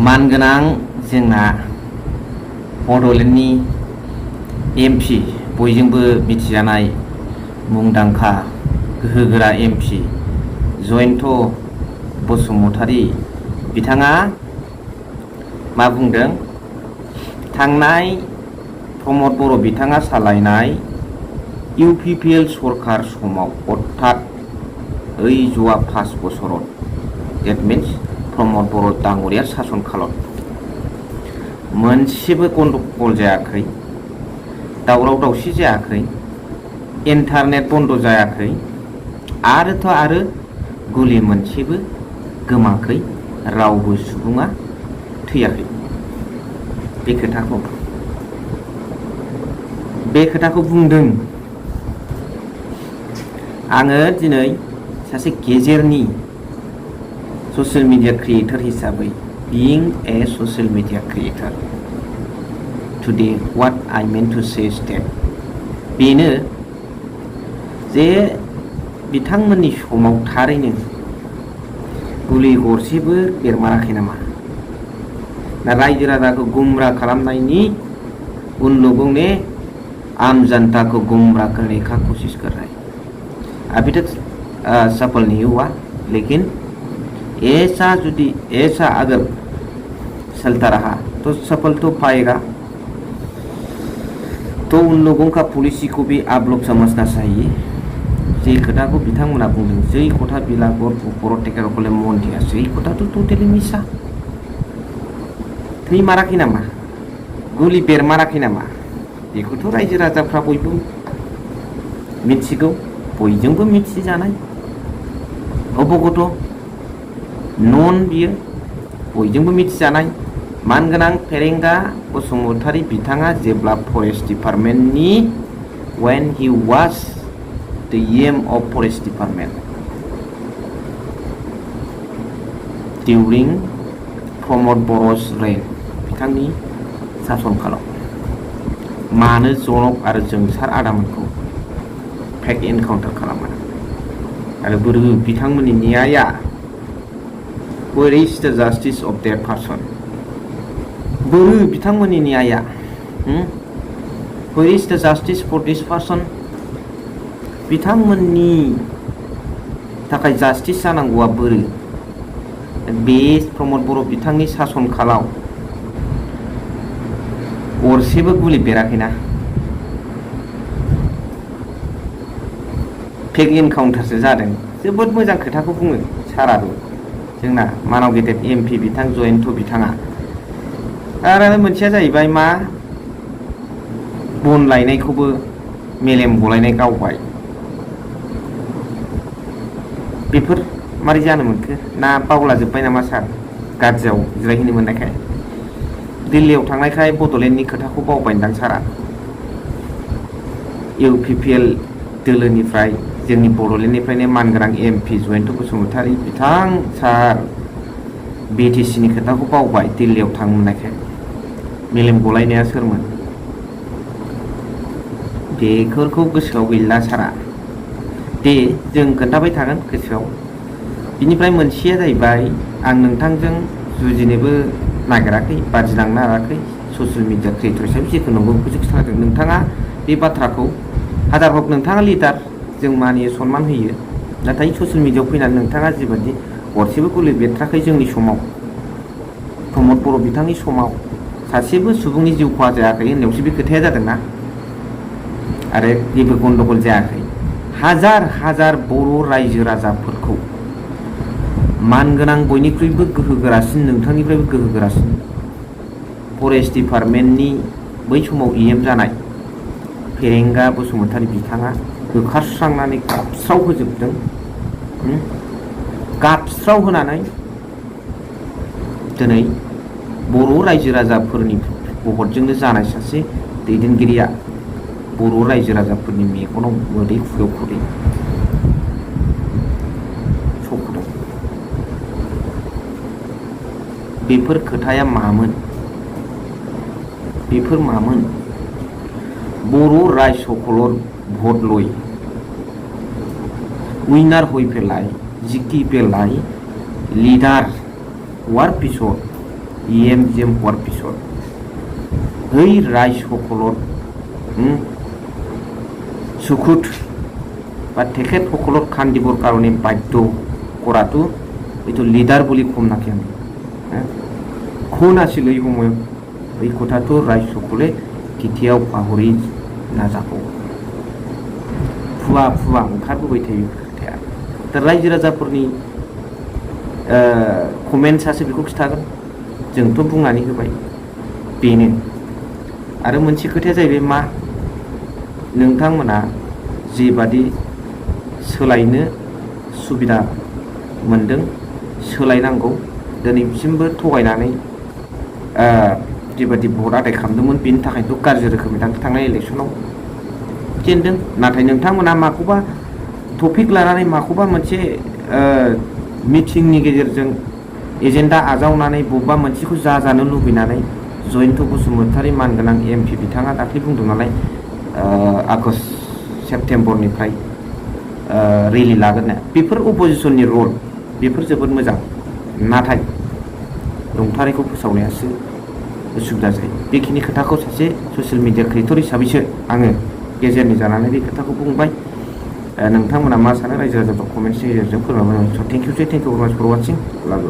मानगोनां जोंना बड'लेण्डनि एमपि बयजोंबो मिथिजानाय मुंदांखा गोहोगोरा एमपि जयन्त बसुमतारी बिथाङा मा बुंदों? थांनाय प्रमद बर' बिथाङा सालायनाय इउपिपिएल सरकार समाव अर्थात ओइ ज'आ 5 बोसोराव डेट मिन्स प्रमद बर' दाङ'रिया सासन खालाम मोनसेबो गन्दगल जायाखै, दावराव दावसि जायाखै, इन्टारनेट बन्द जायाखै, आरो गुलि मोनसेबो गोमाखै, रावबो सुबुङा थैयाखै। बे खोथाखौ बुंदों। आङो दिनै सासे गेजेरनि ससियेल मिडिया क्रिएटर हिसाबै being a social media creator today what I meant to say is that बेनो जे बिथांमोननि समाव थारैनो गुलि गरसेबो बेरमाराखै नामा? ना रायजो राजाखौ गुमराह खालामनायनि उन लोगों ने आम जनता को गुमराह करने का कोशिश कर रहा है। अभी तक सफल नहीं हुआ, लेकिन ऐसा अगर चलता रहा तो सफल तो पाएगा। तो उन लोगों का पॉलिसी को भी आप लोग समझना चाहिए। जे खोथाखौ बिथांमोना बुंदों जै खोथा बिलागर उपरटेकार कले मन दिया जै खोथा तो टोटेलि मिसा। थै माराखै नामा? गुलि बेरमाराखै नामा? बेखौथ' रायजो राजाफ्रा बयबो मिथिगौ, बयजोंबो मिथिजानाय अबगत नन बियो बयजोंबो मिथिजानाय मानगोनां फेरेंगा बसुमतारी बिथाङा जेब्ला फरेस्ट डिपार्टमेन्टनि when he was the EM of forest department during Pramod Boro's reign बिथांनि सासन कालाव मानो जनक आरो जोंसार आदामोनखौ फेक एनकाउन्टार खालामा आरो बोरो बिथांमोननि न्यायआ where is the justice of that person? बोरो बिथांमोननि न्यायआ where is the justice for this person? बिथांमोननि थाखाय जास्टिस जानांगौआ बोरो? बे प्रमद बर' बिथांनि सासन कालाव गरसेबो गुलि बेराखैना, फेक एनकाउन्टारसो जादों। जोबोद मोजां खोथाखौ बुङो साराबो जोंना मानाव गेदेर एमपि बिथां जयन्त बिथाङा। आरो मोनसेया जाहैबाय मा बन लायनायखौबो मेलेम गलायनाय गावबाय। बेफोर मारै जानो मोनखो? ना बावलाजोब्बाय नामा सार गाज्रियाव जिरायहैनो मोननायखाय? दिल्लीयाव थांनायखाय बड'लेण्डनि खोथाखौ बावबायदां सारा। इउपिपिएल दोलोनिफ्राय जोंनि बड'लेण्डनिफ्रायनो मानगोनां एमपि जयन्त बसुमतारी बिथां सार बिटिसिनि खोथाखौ बावबाय दिल्लीयाव थांनो मोननायखाय। मेलेम गलायनाया सोरमोन? बेफोरखौ गोसोआव गैला सारा। दे जों खोन्थाबाय थागोन गोसोआव। बिनिफ्राय मोनसेया जाहैबाय आं नोंथांजों जुजिनोबो नागिराखै, बादिलांनो नागिराखै। ससियेल मिडिया क्रिएटर हिसाबै जेखौ नंगौ बेखौसो खिन्थादों। नोंथाङा बे बाथ्राखौ हाजार हक नोंथाङा लिडार, जों मानियो सनमान होयो, नाथाय ससियेल मिडियायाव फैनानै नोंथाङा जिबायदि गरसेबो गुलि बेरथ्राखै जोंनि समाव, प्रमद बर' बिथांनि समाव सासेबो सुबुंनि जिउ खहा जायाखै होननायावसो बे खोथाया जादोंना, आरो जेबो गन्दगल जायाखै। हाजार हाजार बर' रायजो राजाफोरखौ मानगोनां बयनिख्रुइबो गोहोगोरासिन, नोंथांनिफ्रायबो गोहोगोरासिन फरेस्ट डिपार्टमेन्टनि बै समाव EM जानाय फेरेंगा बसुमतारी बिथाङा होखारस्रांनानै गाबस्राव होजोबदों। गाबस्राव होनानै दिनै बर' रायजो राजाफोरनि भटजोंनो जानाय सासे दैदेनगिरिया बर' रायजो राजाफोरनि मेगनाव मोदै खुगायाव खुदै सख'दों। बेफोर खोथाया मामोन? बेफोर मामोन? बर' रायजोखौल' भट लय उइनार হই পেলাই, জিতি পেলাই, লিডার হওয়ার পিছত EMGM হোৱাৰ পিছত এই ৰাইজসকলৰ চকুত বা তেখেতসকলক খান দিবৰ কাৰণে বাধ্য কৰাটো এইটো লিডাৰ বুলি কম নাকি আমি কোন আছিল এই সময়ত এই কথাটো ৰাইজসকলে কেতিয়াও পাহৰি নাযাব फुवा फुवा ओंखारबोबाय थायो खोथाया दा रायजो राजाफोरनि कमेन्टसासो बेखौ खिथागोन जोंथ' बुंनानै होबाय बेनो आरो मोनसे खोथाया जाहैबाय मा नोंथांमोना जेबादि सोलायनो सुबिदा मोनदों सोलायनांगौ दिनैसिमबो थगायनानै जेबादि भट आदाय खालामदोंमोन बेनि थाखायथ' गाज्रि रोखोमै थांनाय इलेक्सनाव जेनदों नाथाय नोंथांमोना माखौबा टपिक लानानै माखौबा मोनसे मिटिंनि गेजेरजों एजेन्डा आजावनानै बबेबा मोनसेखौ जानो लुबैनानै जयन्त बसुमतारी मानगोनां एमपि बिथाङा दाख्लै बुंदों नालाय आगष्ट सेप्तेम्बरनिफ्राय रेलि लागोन बेफोर अपोजिसननि रल बेफोर जोबोद मोजां नाथाय नंथारैखौ फोसावनायासो उसुबिदा जायो बेखिनि खोथाखौ सासे ससियेल मिडिया क्रिएटर हिसाबैसो आङो गेजेरनि जानानै बे खोथाखौ बुंबाय नोंथांमोना मा सानो रायजो राजाफोर कमेन्टनि गेजेरजों फोरमायबाय थेंक इउ भेरि माच फर वाचिं लाभ